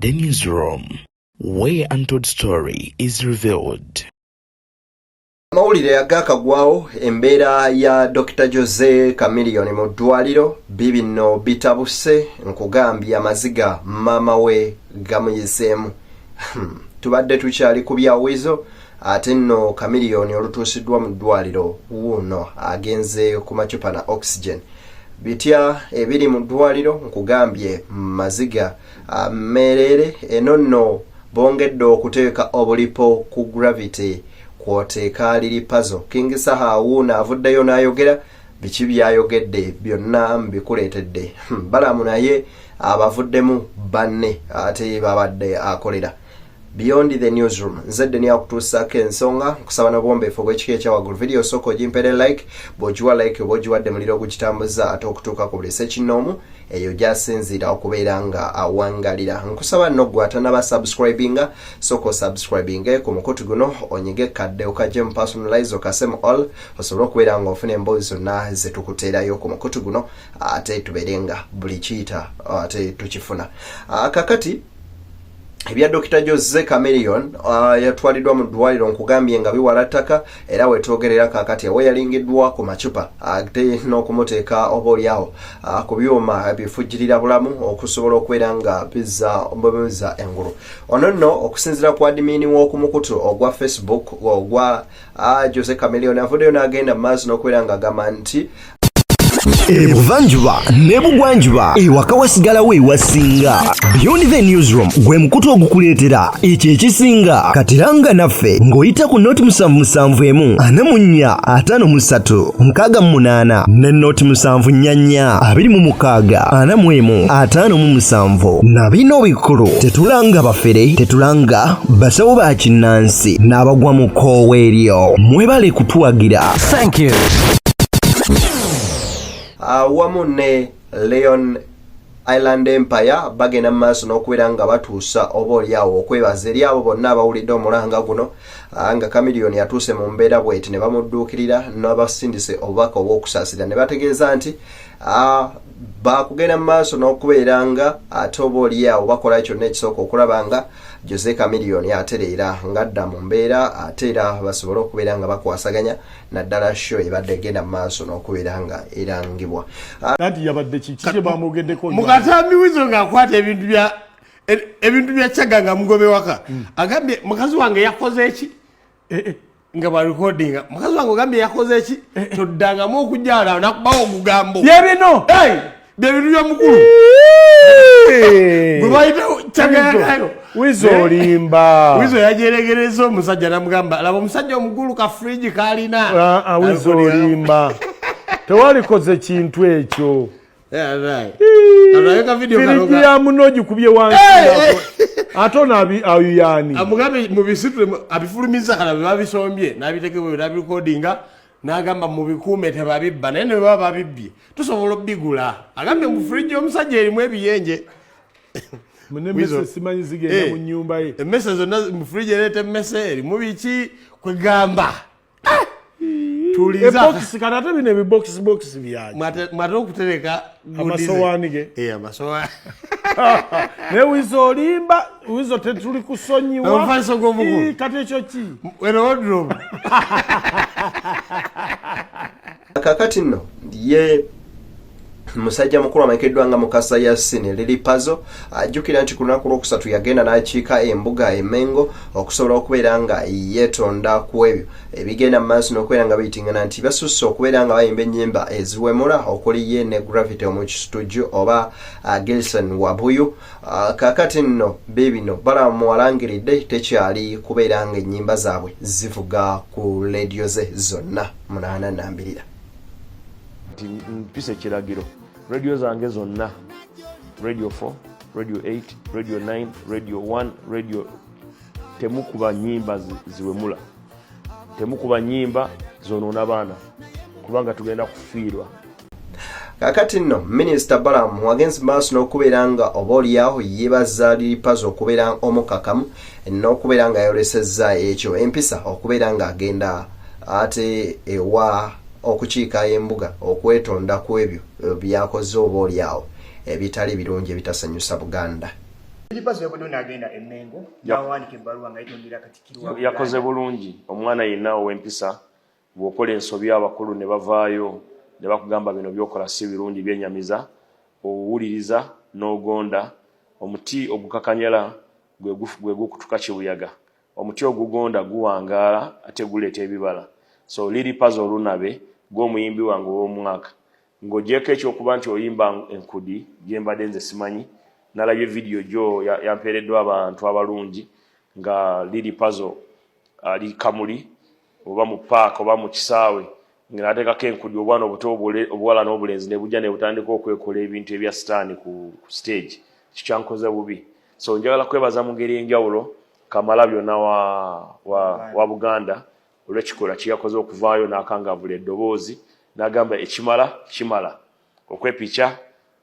The newsroom, where untold story is revealed. Amawulire agakagwawo, embeera ya Dr Jose Chameleone mu ddwaliro bibino bitabuse. Nkugambye, amaziga maama we gamuyiseemu. Tubadde tukyali ku byawizo, ate nno Chameleone olutuusiddwa mu ddwaliro, wuuno agenze ku macupa na oxygen. Bitya ebiri mu ddwaliro? Nkugambye, maziga meereere. Eno nno bongedde okuteeka obulipo ku Gravity kwoteeka Lil Pazo. King Saha wuuno avuddeyo n'ayogera. Biki byayogedde byonna mbikuleetedde. Balamu naye abavuddemu banne ate babadde akolera. Beyond the Newsroom, nze Deni akutuusaako ensonga. Nkusaba n'obuwombeefu obw'ekika ekyawaggulu, vidiyo osooka ogimpeere like. Bw'ogiwa like oba ogiwadde muliro ogugitambuza ate okutuuka ku buli sekinnoomu eyo gyasinziira okubeera nga awangalira. Nkusaba nno gwe atanaba subscribinga, sooka osubscribinge ku mukutu guno, onyige kadde okajje mu personalize, okase mu all, osobole okubeera nga ofuna emboozi zonna zetukuteerayo ku mukutu guno, ate tubeere nga buli kiyita ate tukifuna. Kakati ebya Dr Jose Chameleone, yatwaliddwa mu ddwaliro, nkugambye nga biwala ttaka, era wetwogerera kakati awe yalingiddwa ku macupa ate n'okumuteeka oba oliawo ku byuma bifujjirira bulamu okusobola okubeera nga bizza bwemiza engulu. Ono nno okusinziira ku admin w'okumukutu ogwa Facebook ogwa Jose Chameleone, avuddeyo n'agenda mu maaso n'okubeera nga agamba nti Ebuvanjuba n'ebugwanjuba, ewaka wasigalawo ewasinga. Beyond the Newsroom gwe mukutu ogukuleetera ekyo ekisinga. Katiranga naffe ng'oyita ku 077 44 53 68 ne 074 26 41 57. Na bino bikulu: tetulanga bafere, tetulanga basawo ba kinnansi n'abagwa mu kkoowa eryo. Mwebale kutuwagira. Thank you. Awamu ne Leon Island Empire bagenda mu maaso n'okubeera nga batuusa oba oliawo okwebaza eri abo bonna abawulidde omulanga guno, nga Chameleone yatuuse mu mbeera bweti ne bamudduukirira n'abasindise obubaka obw'okusaasira ne bategeeza nti bakugenda mu maaso n'okubeera nga ate oba oliawo bakola kyonna ekisooka okulaba nga Jose Chameleone atereera ng'adda mu mbeera, ate era basobole okubeera nga bakwasaganya naddala show ebadde egenda mu maaso n'okubeera nga erangibwa. Anti yabadde kiki kye bamwogeddeko? Mukatambi Wizo ng'akwata ebintu bya Kyaga nga mugobe waka, agambye mukazi wange yakoze eki nga barekodinga. Mukazi wange ogambye yakoze eki? Toddangamu okujjala nakubawo ogugambo. Byebino. Byebintu byomukulu gwe bayita Kyagayagayo. Wizo, olimba. Wizo yajeregereza omusajja namugamba, laba omusajja omukulu ka fridge kalina. Ah, ah, Wizo, olimba, tewalikoze kintu ekyo. Firiji ya muno ogikubye wansi, ate ono ayuyaani. Amugambe mubisitule abifulumiza, kana byebabisombye nabiteekebwe nabirekodinga, n'agamba mubikuume tebabibba, naye ne baba babibbye tusobola obbigula. Agambye mu fridge omusajja erimu ebiyenje. Munemmese simanyi zigenda mu nyumba ye. Emmese zonna mu fridge, ereeta emmese erimu biki kwegamba. Ah! Tuliza. Ebokisi kati, ate bino ebibokisi bokisi byaki? Mwate okutereka amasowaani ge. Eh, amasowaani. Naye Wizo, olimba. Wizo, tetuli kusonyiwa. Omufaliso gw'omukulu. Ii, kati ekyo ki? Eno wardrobe. Kakati nno ye musajja mukulu amanyikiddwa nga Mukasa Yasin Lil Pazo, ajjukira nti ku lunaku lwokusatu yagenda n'akiika embuga emengo okusobola okubeera nga yeetonda ku ebyo ebigenda mu maaso n'okubeera nga biyitingana nti basusse okubeera nga bayimba ennyimba eziwemula, okuli ye ne Gravity Omukisitujju oba Gilson Wabuyu. Kakati nno biibino Balamu alangiridde tekyali kubeera nga ennyimba zaabwe zivuga ku leediyo ze zonna 8 nambirira. Nti mpisa ekiragiro, radio zange zonna, Radio 4, Radio 8, Radio 9, Radio 1, radio, temukuba nyimba ziwemula, temukuba nyimba zonoona baana, kubanga tugenda kufiirwa. Kakati nno Minisita Balamu wagenze maaso n'okubeera nga oba oliawo yeebaza Lil Pazo okubeera omukakamu n'okubeera nga yayolesezza ekyo empisa okubeera ng'agenda ate ewa okukiika embuga okwetonda ku ebyo byakoze oba oliawo ebitali birungi ebitasanyusa Buganda. Lilipazo yavuddeyo n'agenda e Mmengo n'awandiika ebbaluwa nga yetondera Katikkiro wa Yakoze Buganda. bulungi. Omwana yenna ow'empisa, bw'okola ensobi abakulu ne bavaayo ne bakugamba bino by'okola si birungi, byenyamiza, owuliriza n'ogonda. Omuti ogukakanyala gwe gukutuka kibuyaga. Omuti ogugonda guwangaala ate guleeta ebibala. So Lili Pazo Olunabe gw'omuyimbi wange ow'omwaka. Ng'ogyeko ekyokuba nti oyimba enkudi gye mbadde nze simanyi, nalabye vidiyo gyo yampeereddwa abantu abalungi nga Lili Pazo ali Kamuli oba mu paaka oba mu kisaawe nga n'ateekako enkudi, obwana obuto obuwala n'obulenzi ne bujja ne butandika okwekola ebintu ebya sitaani ku stage. Ekyo kyankoze bubi. So njagala kwebaza mu ngeri ey'enjawulo Kamalabyonna wa Buganda olw'ekikolwa kye yakoze okuvaayo n'akangavvula eddoboozi n'agamba ekimala kimala. Okwepicha,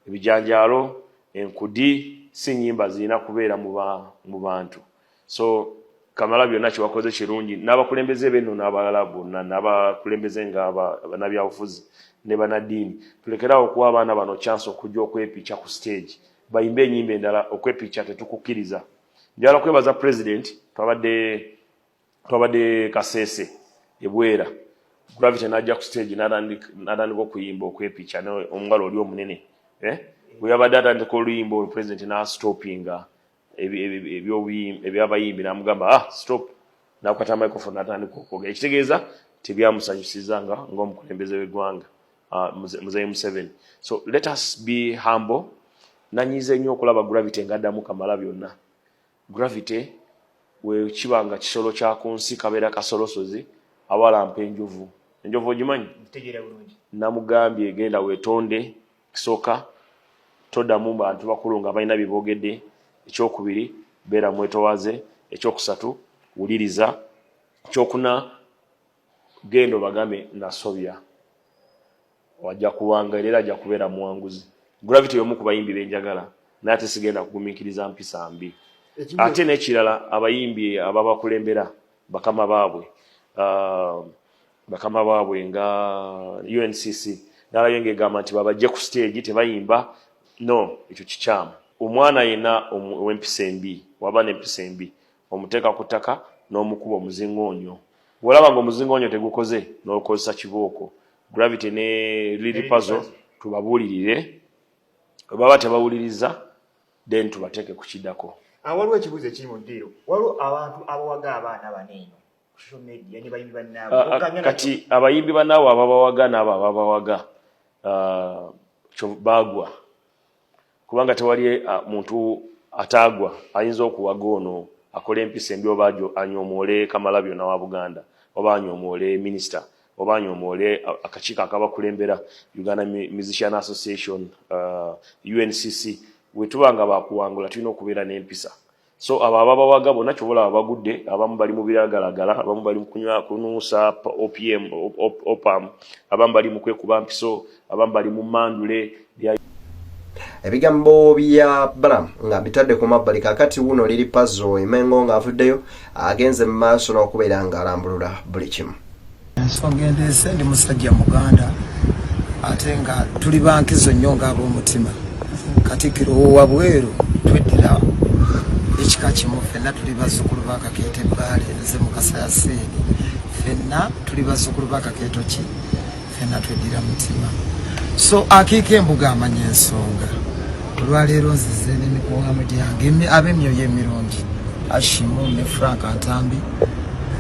ebijanjaalo, enkudi si nnyimba zirina kubeera mu bantu. So Kamalabyonna kye wakoze kirungi, n'abakulembeze b'ennono abalala bonna, n'abakulembeze nga bannabyabufuzi ne bannaddiini, tulekeraawo okuwa abaana bano chance okujja okwepicha ku stage bayimbe ennyimba endala. Okwepicha tetukukkiriza. Njagala kwebaza President. Twabadde Kasese ebwera, Gravity n'ajja ku stage n'atandika okuyimba okwepicha omuwala oli omunene, eh? Bwe yabadde atandika oluyimba olwo, President n'astopinga ebyabayimbi n'amugamba, "Ah, stop," n'akwata microphone n'atandika okwogera, ekitegeeza tebyamusanyusiza nga ng'omukulembeze w'eggwanga, Muzeeyi Museveni. So let us be humble. Nanyize nnyo okulaba Gravity ng'addamu Kamala byonna. Gravity wekiba nga kisolo kya ku nsi, kabeera kasolosozi awalampa enjovu. Enjovu ogimanyi? Namugambye, genda weetonde. Kisooka, toddamu bantu bakulu nga balina bye boogedde. Ekyokubiri, beera mwetowaze. Ekyokusatu, wuliriza. Ekyokuna, genda obagambe nasobya. Wajja kuwanga era ajja kubeera muwanguzi. Gravity y'omu ku bayimbi benjagala, naye ate sigenda kugumiikiriza mpisa mbi. Ate n'ekirala, abayimbi ababakulembera, bakama baabwe nga UNCC nalayo ng'egamba nti babajje ku stage tebayimba. No, ekyo kikyamu. Omwana yenna ow'empisa embi, waba n'empisa embi, omuteeka ku ttaka n'omukuba omuzingoonyo. Bw'olaba nga omuzingoonyo tegukoze, n'okozesa kibooko. Gravity ne Lili Pazo tubabuulirire, bwe baba tebawuliriza, then tubateeke ku kiddako. Waliwo ekibuuzo ekiri mu ddiiro. Waliwo abantu abawaga abaana bano eno ku social media ne bayimbi bannaabwe. Okkaanya nakyo? Kati abayimbi bannaabwe ababawaga n'abo ababawaga, baagwa, kubanga tewali muntu ataagwa ayinza okuwaga ono akola empisa embi, oba anyomoole Kamalabyonna wa Buganda, oba anyomoole minisita, oba anyomoole akakiiko akabakulembera, Uganda Musician Association, UNCC. Bwe tuba nga bakuwangula, tulina okubeera n'empisa. So abo ababawaga bonna kyobalaba bagudde. Abamu bali mu biragalagala, abamu bali mu kunywa kunuusa OPM, opam, abamu bali mu kwekuba mpiso, abamu bali mu mandule. Ebigambo bya Balaam nga mbitadde ku mabbali. Kakati wuno Lili Pazo Emengo ng'avuddeyo agenze mu maaso n'okubeera ng'alambulula buli kimu. Ensonga endeese, ndi musajja Muganda, ate nga tuli bankizo nnyo ng'ab'omutima. Katikkiro owabweru, tweddira ekika kimu, ffenna tuli bazzukulu ba Kakeeto Ebbaale. Nze Mukasa Yaseeni, ffenna tuli bazzukulu ba Kakeeto ki, ffenna tweddira mutima. So akiika embuga amanya ensonga. Olwaleero nzize n'emikwano gyange ab'emyoyo emirungi, Ashimu ne Frank Ntambi.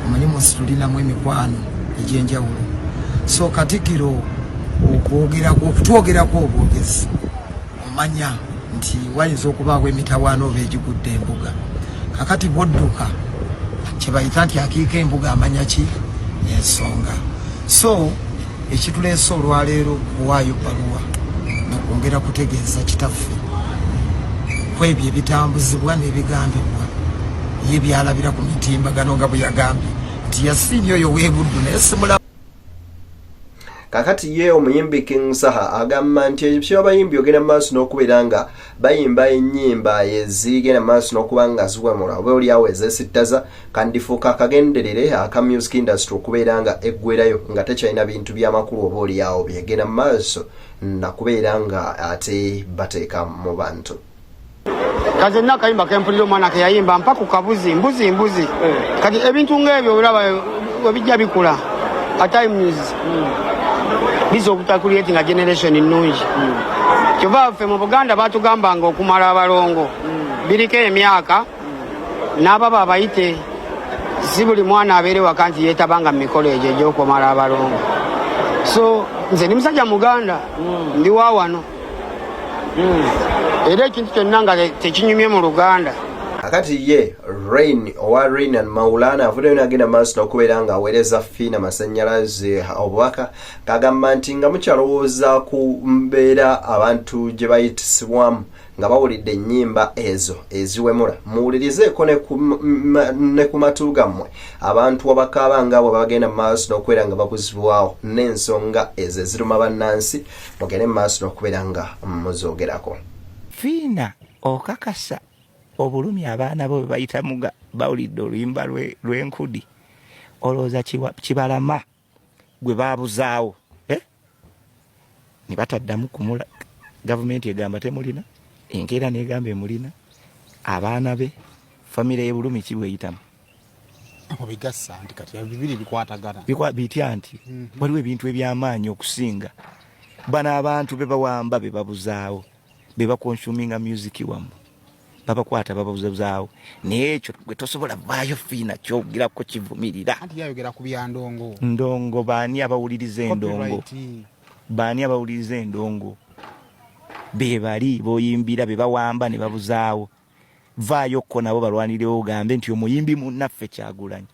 Omanyi munsi tulinamu emikwano egy'enjawulo. So Katikkiro, okwogerako, okutwogerako obwogezi, omanya nti wayinza okubaawo emitawaana oba egigudde embuga. Kakati bwodduka, kyebayita nti akiika embuga amanya ki ensonga. So ekituleese olwaleero kuwaayo bbaluwa nakwongera kutegeeza kitaffe ku ebyo ebitambuzibwa n'ebigambibwa ye byalabira ku mitimbagano, nga bwe yagambye nti yasiimye oyo w'ebuddu naye simula. Kakati ye omuyimbi King Saha agamba nti ebyabayimbi ogenda mu maaso n'okubeera nga bayimba ennyimba ezigenda mu maaso n'okuba nga ziwemula oba oliawo ezesittaza, kandifuuka akagenderere aka music industry okubeera nga eggwerayo nga tekyalina bintu byamakulu oba oliawo byegenda mu maaso nakubeera nga ate bateeka mu bantu. Kaze nina akayimba kempulira omwana keyayimba mpa ku kabuzi mbuzi mbuzi. Kati ebintu ng'ebyo olaba webijja bikula at times biza obutakulieti nga generation nnungi. Kyova ffe mu Buganda batugambanga okumala abalongo biriko emyaka n'ababa abayite, si buli mwana abeere waka nti yeetabanga mu mikolo egyo egy'okumala abalongo. So nze ndi musajja Muganda, ndi wa wano, era ekintu kyonna nga tekinyumye mu Luganda. Akati ye Rain owa Rain and Maulana avuddeyo n'agenda maaso n'okubeera ng'aweereza Fiina Masannyalaze obubaka, kagamba nti nga mukyalowooza ku mbeera abantu gye bayitisibwamu nga bawulidde ennyimba ezo eziwemula, muwulirizeeko ne ku matu gammwe abantu abakaaba nga bwe bagenda mu maaso n'okubeera nga babuzibwawo n'ensonga ezo eziruma bannansi, mugende mu maaso n'okubeera nga muzoogerako. Fiina, okakasa obulumi abaana bo bwe bayitamu nga bawulidde oluyimba lw'enkudi, olowooza kibalama gwe babuzaawo, eh? Ne bataddamu kumula. Gavumenti egamba temulina, enkeera negamba emulina. Abaana be, famire y'ebulumi ki bweyitamu? Obigassa nti kati bibiri bikwatagana. Bitya nti waliwo ebintu ebyamaanyi okusinga bano abantu be bawamba, be babuzaawo, be bakonsuminga music wammwe, babakwata babuzaawo. Naye ekyo gwe tosobola vaayo Fiina kyogirako kivumirira. Anti yayogera ku bya ndongo. Ndongo, baani abawuliriza endongo? Copyright. Baani abawuliriza endongo? Be bali boyimbira, be bawamba ne babuzaawo. Vaayo ko nabo balwanirewo, ogambe nti omuyimbi munnaffe Kyagulanyi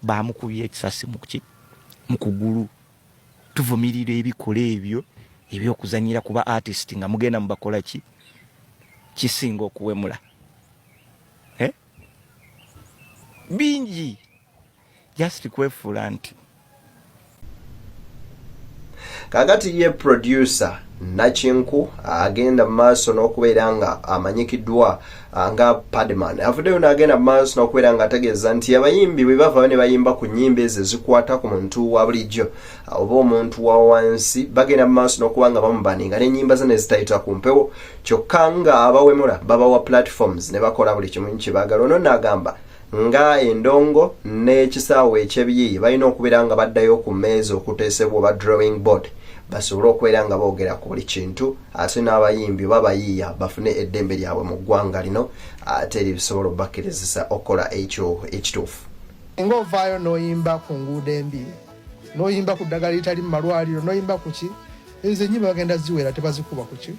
bamukubye ekisasi mu kugulu, tuvumirira ebikola ebyo ebyokuzanyira kuba artist nga mugenda mubakola ki kisinga okuwemula, eh? Bingi just kwefuula nti Kaakati ye producer Nakinku agenda mu maaso n'okubeera nga amanyikiddwa nga Padman avuddeyo n'agenda mu maaso n'okubeera nga ategeeza nti abayimbi bwe bava ne bayimba ku nnyimba ezo ezikwata ku muntu wa bulijjo oba omuntu wa wansi, bagenda mu maaso n'okuba nga bamubaninga n'ennyimba ze ne zitayita ku mpewo, kyokka nga abawemula babawa platforms ne bakola buli kimu kye baagala. Ono n'agamba nga endongo n'ekisaawe ekyebiyiiye balina okubeera nga baddayo ku mmeeza okuteesebwa oba drawing board, basobole okubeera nga boogera ku buli kintu, ate n'abayimbi oba abayiiya bafune eddembe lyabwe mu ggwanga lino, ate eribisobola obakkirizisa okukola ekyo ekituufu. Nga ovaayo n'oyimba ku nguudo embi, n'oyimba ku ddagala eritali mu malwaliro, n'oyimba ku ki, ezo ennyimba bagenda ziwera, tebazikuba ku ki,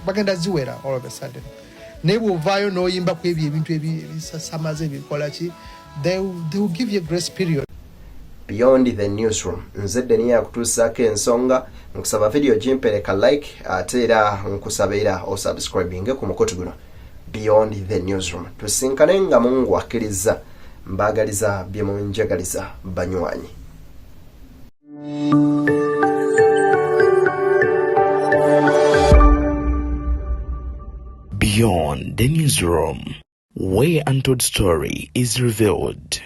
bagenda ziwera all of a sudden. Naye bw'ovaayo n'oyimba ku ebyo ebintu ebisasamaze ebikola ki, they will give you a grace period. Beyond the Newsroom, nze Deni yakutuusaako ensonga. Nkusaba video gimpereka like, ate era nkusaba era osubscribinge ku mukutu guno Beyond the Newsroom. Tusinkane nga Mungu akkiriza. Mbaagaliza bye munjagaliza, banywanyi. Beyond the Newsroom, where untold story is revealed.